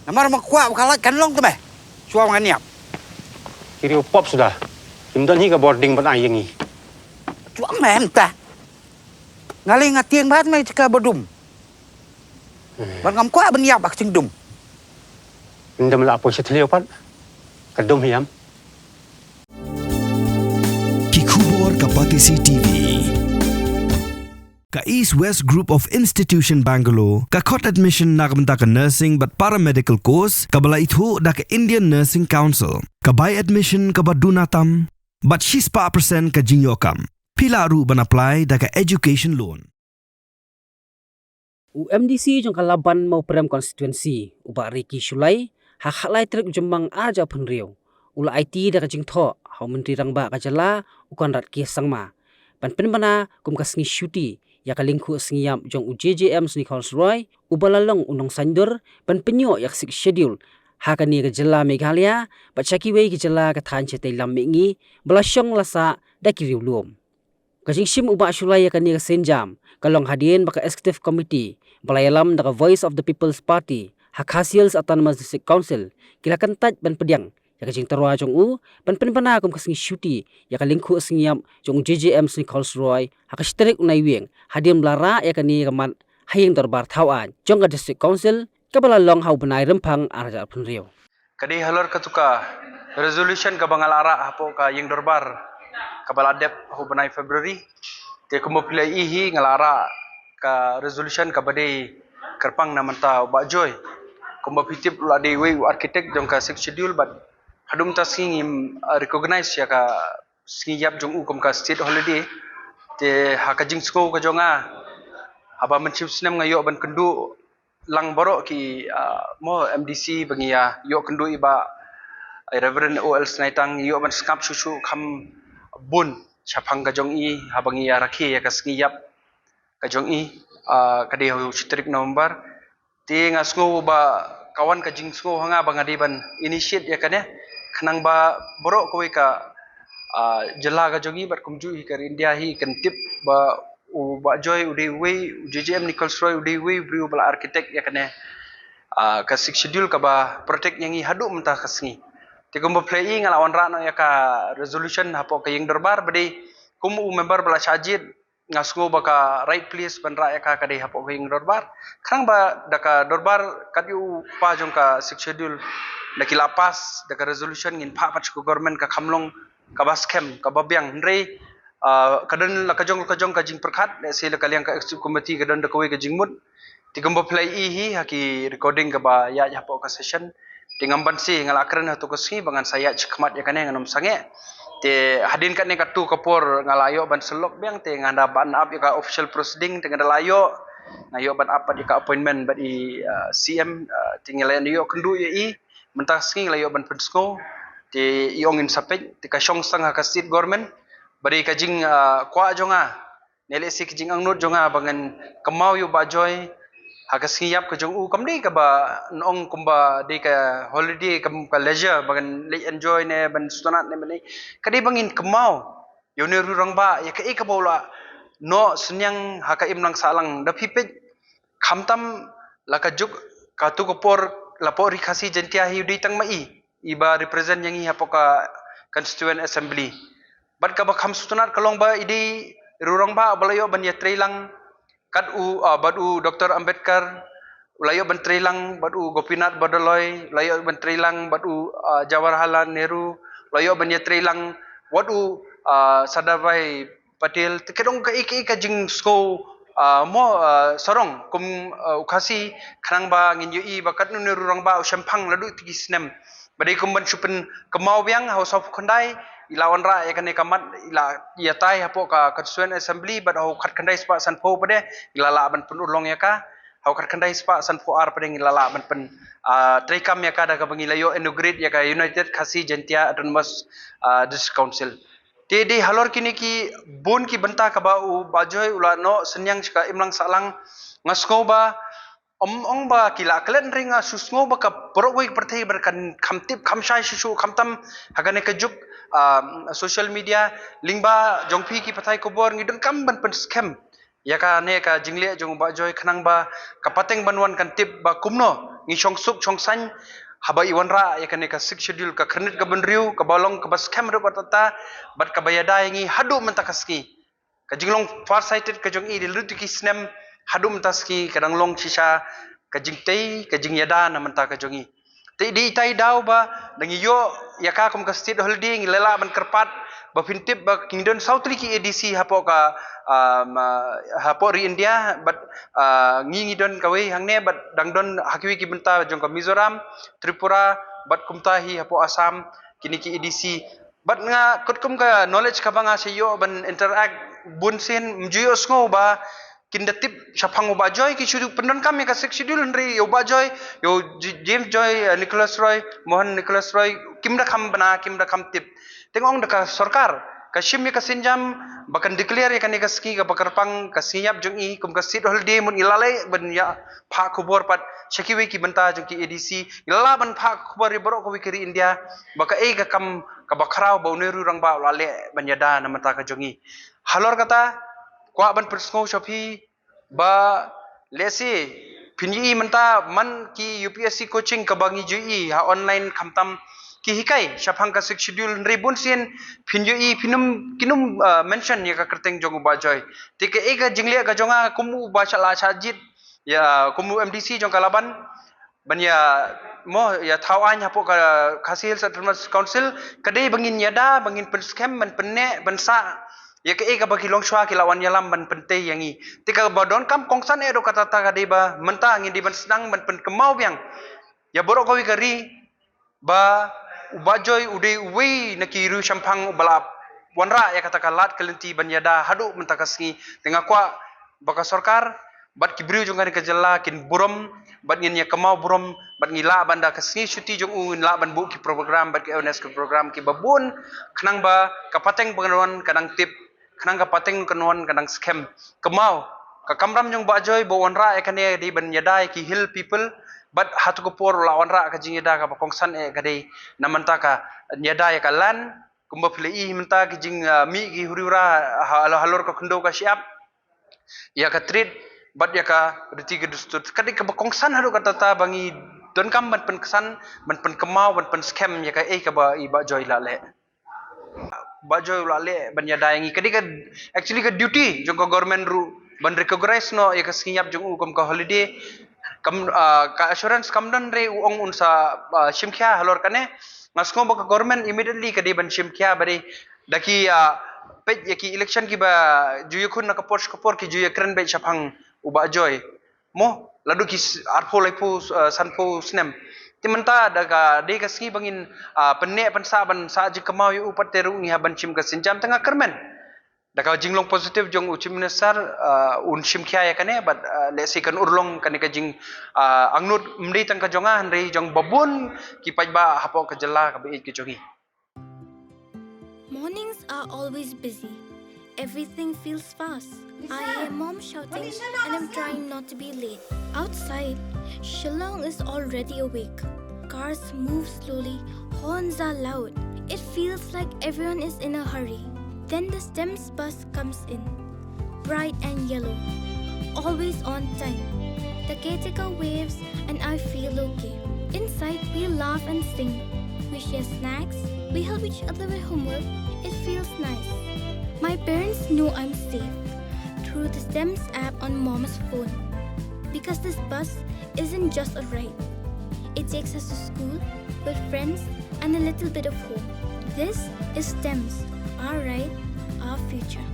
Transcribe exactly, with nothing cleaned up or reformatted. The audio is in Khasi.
Namar ma kwah ba ka lait kan long te me. Shuwa ngan ïap. Ki riew pop suda. Kim don hi ka bording ban ai ïa ngi. Chuang me mynta. Nga lei nga tieng bad me jaka ba dum. Bad ngam kwah ban ïap bad ka jingdum. Ndem la poi sha thliew pat. Ka dum hiam. Ki khubor ka Batesi T V. Ka East West Group of Institution Bangalore ka khot admission na ka bynta ka nursing bad paramedical course kaba la ithuh da ka Indian Nursing Council. Ka bai admission kaba duna tam bad shispah percent ka jingïoh kam. Phi lah ruh ban apply da ka education loan. U M D C jong ka Laban Mawprem constituency, u Bah Ricky Shullai, ha khatlai tarik u Jymmang arhajar arphew hynriew, u la aiti da ka jingthoh ha u Myntri Rangbah ka jylla, u Conrad K Sangma, ban pynbna kum ka sngi shuti ïa ka lyngkhuh sngi ïap jong u J J M Nichols Roy, uba la long u nongsaiñdur, ban pynïoh ïa ka Sixth Schedule ha kane ka jylla Meghalaya bad sha kiwei ki jylla ka thaiñ shatei lam mihngi, ba la shong la sah da ki riewlum. Ka jingshim u Bah Shullai ïa kane ka sienjam ka long hadien ba ka Executive Committee ba la ïalam da ka Voice of the People's Party ha Khasi Hills Autonomous District Council ki la kyntait ban pdiang ïa ka jingtyrwa jong u ban pynbna kum ka sngi shuti ïa ka lyngkhuh sngi ïap jong u J J M Nichols Roy ha ka shi tarik u Naiwieng, hadien ba la rah ïa kane ka mat ha ïing dorbar thawaiñ jong ka District Council kaba la long ha u bnai Rymphang arhajar arphew hynriew. Ka dei halor katu ka resolution kaba nga la rah hapoh ka ïing dorbar kaba la dep ha u bnai February. Te kumba phi la ïohi nga la rah ka resolution kaba dei kyrpang na mynta u Bah Joy. Kumba phi tip u la dei uwei u architect jong ka Sixth Schedule bad haduh mynta sngi ngim, uh, recognize ïa ka sngi ïap jong u kum ka state holiday. Te ha ka jingsngew ka jong nga, haba mynshem snem nga ïoh ban kynduh lang baroh ki, ah, mo M D C ba ngi ïa ïoh kynduh i Bah, i Reverend O L Snaitang, ïoh ban sngap shuh shuh kham bun shaphang ka jong i haba ngi ïa rakhe ïa ka sngi ïap ka jong i, ah, ka dei ha u shi tarik November. Te nga sngew ba ka wan ka jingsngew ha nga ba nga dei ban initiate ïa kane, khnang ba baroh kawei ka, ah, jylla ka jong i bad kumjuh hi ka India hi kan tip ba u Bah Joy u dei uwei, u J J M Nichols Roy u dei uwei u briew ba la architect ïa kane, ah, ka Sixth Schedule kaba protect ïa ngi haduh mynta ka sngi. Te kumba phi la ïohi nga la wanrah noh ïa ka resolution hapoh ka ïing dorbar ba dei kum u member ba la shah jied, nga sngew ba ka right place ban rah ïa ka ka dei hapoh ka ïing dorbar. Khnang ba da ka dorbar kat ïa u pa jong ka Sixth Schedule da ki la pass da ka resolution ngin phah pat sha ka government ka kham long kaba skhem kaba biang. Hynrei, ah, ka don la ka jong la ka jong ka jingpyrkhat, lehse la ka liang ka executive committee ka don da kawei ka jingmut. Te kumba phi la ïohi ha ki recording kaba ïaid hapoh ka session. Te ngam banse nga la kren hato ka sngi ba ngan sa ïaid shakhmat ïa kane, ngan ym sangeh. Te hadien kane katu ka por nga la ïoh ban sylloh biang, te nga da ban ap ïa ka official proceeding, te nga da la ïoh, nga ïoh ban ap pat ïa ka appointment bad i, ah, C M, ah, te nga la ïoh kynduh ïa i. Mynta ka sngi nga la ïoh ban pynsngew, te i ong in sa peit, te ka shong sdang ha ka state government ba dei ka jing, ah, kwah jong nga. Ne lehse ka jingangnud jong nga ba ngan kynmaw ïa u Bah Joy ha ka sngi ïap ka jong u, kam dei kaba ngan ong kumba dei ka holiday, kam ka leisure ba ngan leit enjoy ne ban sngewtynnat ne ban ei. Ka dei ba ngin kynmaw ïa une u rangbah ïa kaei kaba u la noh synñiang ha ka imlang sahlang. Da phi peit, khamtam la ka juk katu ka por la pdeng ri Khasi Jaiñtia hi u dei tang ma i, i ba represent ïa ngi hapoh ka constituent assembly. Bad kaba kham sngewtynnat ka long ba i dei u rangbah ba la ïoh ban ïatrei lang kat u, ah, bad u Doctor Ambedkar, u la ïoh ban trei lang bad u Gopinath Bordoloi, u la ïoh ban trei lang bad u, ah, Jawaharlal Nehru, u la ïoh ban ïatrei lang bad u, ah, Sardar Vallabhbhai Patel. Te ka dei kaei kaei ka jingsngew, ah, mo, ah, sarong kum, ah, u Khasi, khnang ba ngin ïohi ba katno une u rangbah u shemphang la duh tiki snem. Ba dei kum ban shu pynkynmaw biang ha u sawphew khyndai i la wanrah ïa kane ka mat, i la ïatai hapoh ka constituent assembly, bad ha u khatkhyndai spah sanphew pat de i la lah ban pynurlong ïa ka. Ha u khatkhyndai spah sanphew ar pat de i la lah ban pyn, ah, treikam ïa ka da kaba ngi la ïoh inaugurate ïa ka United Khasi Jaiñtia Autonomous, ah, District Council. Te dei halor kine ki bun ki bynta kaba u Bah Joy u la noh synñiang sha ka imlang sahlang. Nga sngew ba ym ong ba ki la klet, hynrei nga shu sngew ba ka baroh kawei ka pyrthei ba kan kham tip kham shai shuh shuh, khamtam ha kane ka juk, ah, social media. Lyngba jong phi ki pathai khubor ngi donkam ban pynskhem ïa kane ka jingleh jong u Bah Joy khnang ba ka pateng ban wan kan tip ba kumno ngi shong suk shong saiñ haba i wanrah ïa kane ka Sixth Schedule, ka khyrnit kaba hynriew, kaba long kaba skhem ruh kata, bad kaba ïada ïa ngi haduh mynta ka sngi. Ka jinglong far sighted ka jong i, da lut ki snem haduh mynta ka sngi, ka dang long shisha ka jingtei, ka jingïada na mynta ka jong i. Te dei itai i daw ba da ngi ïoh ïa ka kum ka state holiday, ngi lah ban kyrpad ba phin tip ba ngi don saw tylli ki A D C hapoh ka, um, uh, hapoh ri India, bad, uh, ngi ngi don kawei hangne, bad dang don ha kiwei ki bynta jong ka Mizoram, Tripura, bad kumta hi hapoh Assam, kine ki A D C. Bad nga, katkum ka knowledge kaba nga sa ïoh ban interact bun sien, ym ju ïohsngew ba kin da tip shaphang u Bah Joy. Ki shu pyndonkam ïa ka Sixth Schedule, hynrei ïa u Bah Joy, ïa u J-, James Joy, eh, Nicholas Roy, Mohan Nicholas Roy, kim da kham bna, kim da kham tip. Te nga ong da ka sorkar ka shim ïa ka sienjam ba kan declare ïa kane ka sngi kaba kyrpang, ka sngi ïap jong i, kum ka state holiday, mut ngi lah leh ban ïa phah khubor pat sha kiwei ki bynta jong ki A D C, ngi lah ban phah khubor ïa baroh kawei ka ri India ba kaei ka kam kaba khraw ba u Nehru Rangbah u la leh ban ïada na mynta ka jong i. Halor kata, kwah ban pynsngew sha phi ba lehse phin ïohi mynta man ki U P S C coaching kaba ngi ju ïohi ha online, khamtam ki hikai shaphang ka Sixth Schedule, hynrei bun sien phin ïohi phin ym, kin ym, ah, mention ïa ka kyrteng jong u Bah Joy. Te kaei ka jingleh ka jong nga kum u ba sha la sha jied ïa kum u M D C jong ka Laban, ban ïa, mo, ïa thaw aiñ hapoh ka Khasi Hills Autonomous Council, ka dei ba ngin ïada, ba ngin pynskhem, ban pynneh, ban sah ïa kaei kaba ki longshuwa ki la wan ïalam ban pyntei ïa ngi. Te kaba donkam kongsan eh ruh kata, ka dei ba mynta ngin dei ban sdang ban pynkynmaw biang ïa baroh kawei ka ri ba u Bah Joy u dei uwei na ki riewshemphang uba la wanrah ïa kata ka lad ka lynti ban ïada haduh mynta ka sngi. Te nga kwah ba ka sorkar bad ki briew jong kane ka jylla kin burom, bad ngin ïa kynmaw burom, bad ngi lah ban da ka sngi shuti jong u, ngin lah ban buh ki program bad ki awareness ki program kiba bun, khnang ba ka pateng ba kan wan ka dang tip, khnang ka pateng kan wan ka dang skhem. Kynmaw, ka kamram jong Bah Joy ba wanrah ïa kane dei ban ïada ïa ki hill people, bad ha tu ka por u la wanrah ka jingïada kaba kongsan eh ka dei na mynta ka ïada ïa ka land, kumba phi la ïohi mynta ki jing, ah, mih ki huri hura ha, halor ka khyndew ka shyiap, ïa ka trade, bad ïa ka riti ka dustur. Ka dei kaba kongsan haduh katta ba ngi donkam ban pynksan, ban pynkynmaw, ban pynskhem ïa kaei kaba i Bah Joy la leh. Bah Joy u la leh ban ïada ïa ngi. Ka dei ka, actually ka duty jong ka government ruh ban recognize noh ïa ka sngi ïap jong u kum ka holiday. Kam, ah, ka assurance kam don re, u ong un sa, ah, shim khia halor kane. Nga sngew ba ka government immediately ka dei ban shim khia, ba dei da ki, ah, peit ïa ki election kiba ju ïakhun na ka por sha ka por, ki ju ïakren beit shaphang u Bah Joy. Mo, la duh ki s-, arphew, laiphew, ah, sanphew snem. Te mynta da ka dei ka sngi ba ngin, ah, pynneh pynsah ban sah jingkynmaw ïa u, pat te ruh ngi hap ban shim ka sienjam. Te nga kyrmen da ka jinglong positive jong u Chief Minister, ah, un shim khia ïa kane, bad, ah, lehse kan urlong kane ka jing, ah, angnud, ym dei tang ka jong nga, hynrei jong babun ki paidbah hapoh ka jylla kaba ïeit ka jong ngi. Mornings are always busy. Everything feels fast. I hear mom shouting and I'm trying not to be late. Outside, Shillong is already awake. Cars move slowly, horns are loud. It feels like everyone is in a hurry. Then the STEMS bus comes in, bright and yellow, always on time. The caretaker waves and I feel okay. Inside, we laugh and sing. We share snacks. We help each other with homework. It feels nice. My parents know I'm safe through the STEMS app on mom's phone. Because this bus isn't just a ride. It takes us to school, with friends, and a little bit of home. This is STEMS, our ride, our future.